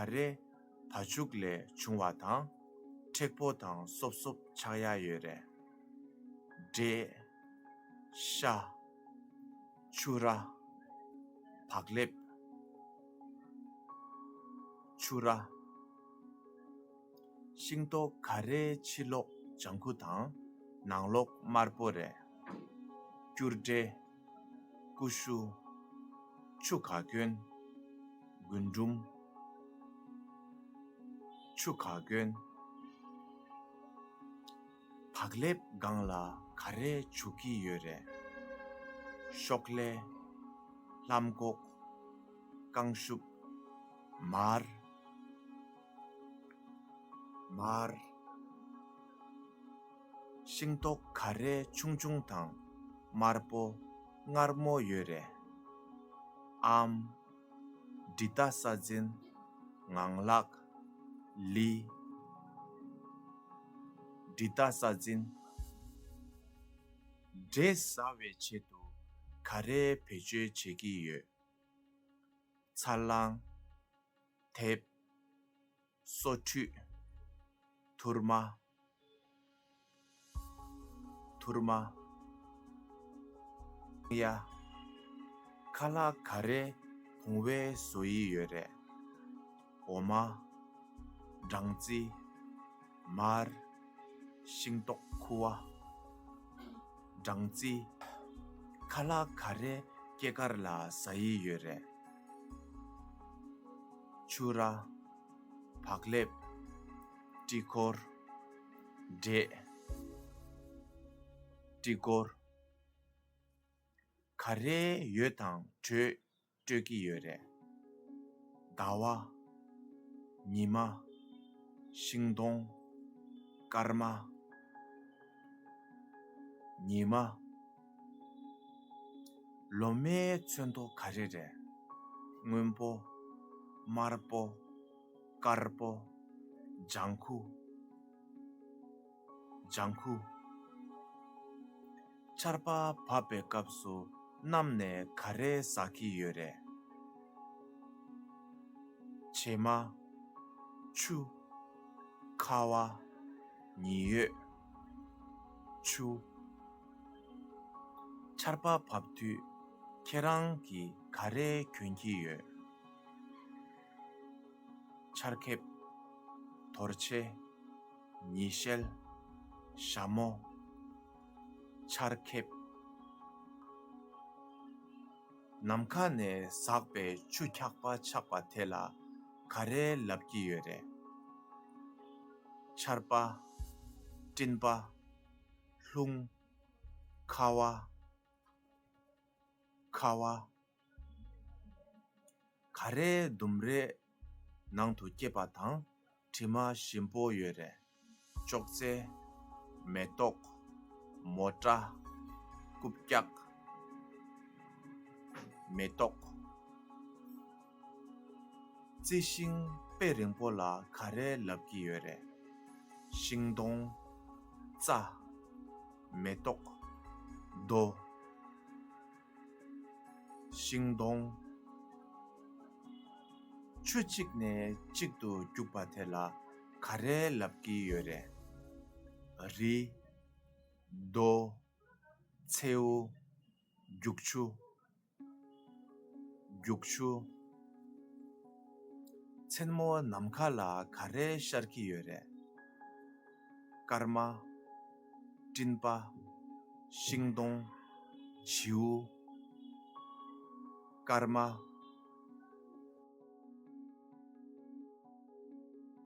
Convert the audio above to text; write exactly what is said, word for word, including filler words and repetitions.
ག་རེ་བ་ཕྱུགས་ལས་བྱུང་བ་དང་། མཁྲེགས་པོ་དང་སོབ་སོབ་ཆགས་ཡ་ཡོད་རེད། འབྲས། ཤ། ཕྱུ་ར། བག་ལེབ། ཕྱུ་ར། ཤིང་ཏོག་ག་རེའི་ཕྱི་ལོགས་ལྗང་ཁུ་དང་ནང་ལོགས་དམར་པོ་རེད། སྐྱུར་འབྲས། ཀུ་ཤུ། ཆུ་ག་གོན། རྒུན་འབྲུམ། ཆུ་ག་གོན། བག་ལེབ་སྒང་ལ་ག་རེ་བྱུག་གི་ཡོད་རེད། ཤོག་ལེ། ལྷམ་གོག་རྐང་ཤུབས། མར། མར། ཤིང་ཏོག་ག་རེ་ཆུང་ཆུང་དང་དམར་པོ་མངར་མོ་ཡོད་རེད། ཨམ། འབྲི་ཏ་ས་འཛིན། ངང་ལག་ལི། འབྲི་ཏ་ས་འཛིན། འབྲས་ཟ་བའི་ཆེད་དུ་ག་རེ་བེད་སྤྱོད་བྱེད་ཀྱི་ཡོད། ཚ་རླངས། དེབ། སོ་ཁྲུས། ཐུར་མ། ཐུར་མ། ཡ། ཁ་ལག་ག་རེ་བུང་བས་བཟོ་ཡི་ཡོད་རེད། འོ་མ། སྦྲང་རྩི། མར། ཤིང་ཏོག་ཁུ་བ། སྦྲང་རྩི། ཁ་ལག་ག་རེ་སྐྱེས་སྐར་ལ་ཟ་ཡི་ཡོད་རེད། ཕྱུ་ར། བག་ལེབ། དཀྱིལ་འཁོར། འབྲས། དཀྱིལ་འཁོར། ག་རེ་འོད་དང་དྲོད་སྤྲོད་ཀྱི་ཡོད་རེད། ཟླ་བ། ཉི་མ། ཤིང་སྡོང་། སྐར་མ། ཉི་མ། ལོ་མའི་ཚོན་མདོག་ག་རེ་རེད། སྔོན་པོ། དམར་པོ། དཀར་པོ། ལྗང་ཁུ། ལྗང་ཁུ། ཆར་པ་བབས་པའི་སྐབས་སུ་གནམ་ནས་ག་རེ་ཟག་གི་ཡོད་རེད། བྱེ་མ། ཆུ། ཁ་བ། ཉི་འོད། ཆུ། ཆར་པ་བབས་དུས་ཁྱེད་རང་གིས་ག་རེ་གྱོན་གྱི་ཡོད། ཆར་ཁེབས། དོར་ཆས། ཉི་ཤེལ། ཞྭ་མོ། ཆར་ཁེབས། ནམ་མཁའ་ནས་ཟགས་པའི་ཆུ་འཁྱག་པ་ཆགས་པ་དེ་ལ་ག་རེ་ལབ་ཀྱི་ཡོད་རེད། ཆར་པ། སྤྲིན་པ། རླུང་། ཁ་བ། ཁ་བ། ག་རེ་ལྡུམ་རའི་ནང་དུ་སྐྱེས་པ་དང་དྲི་མ་ཞིམ་པོ་ཡོད་རེད། ཅོག་ཙེ། མེ་ཏོག་མོ་ཊ། རྐུབ་བཀྱག་མེ་ཏོག་རྩི་ཤིང་དཔེ་རིང་པོ་ལ་ག་རེ་ལབ་ཀྱི་ཡོད་རེད། ཤིང་སྡོང་། རྩྭ། མེ་ཏོག་རྡོ། ཤིང་སྡོང་། ཆུ་གཅིག་ནས་གཅིག་ཏུ་རྒྱུག་པ་དེ་ལ་ག་རེ་ལབ་ཀྱི་ཡོད་རེད། རི། རྡོ། མཚེའུ། རྒྱུག་ཆུ། རྒྱུག་ཆུ། མཚན་མོ་ནམ་མཁའ་ལ་ག་རེ་ཤར་གྱི་ཡོད་རེད། སྐར་མ། སྤྲིན་པ། ཤིང་སྡོང་། བྱིའུ། སྐར་མ།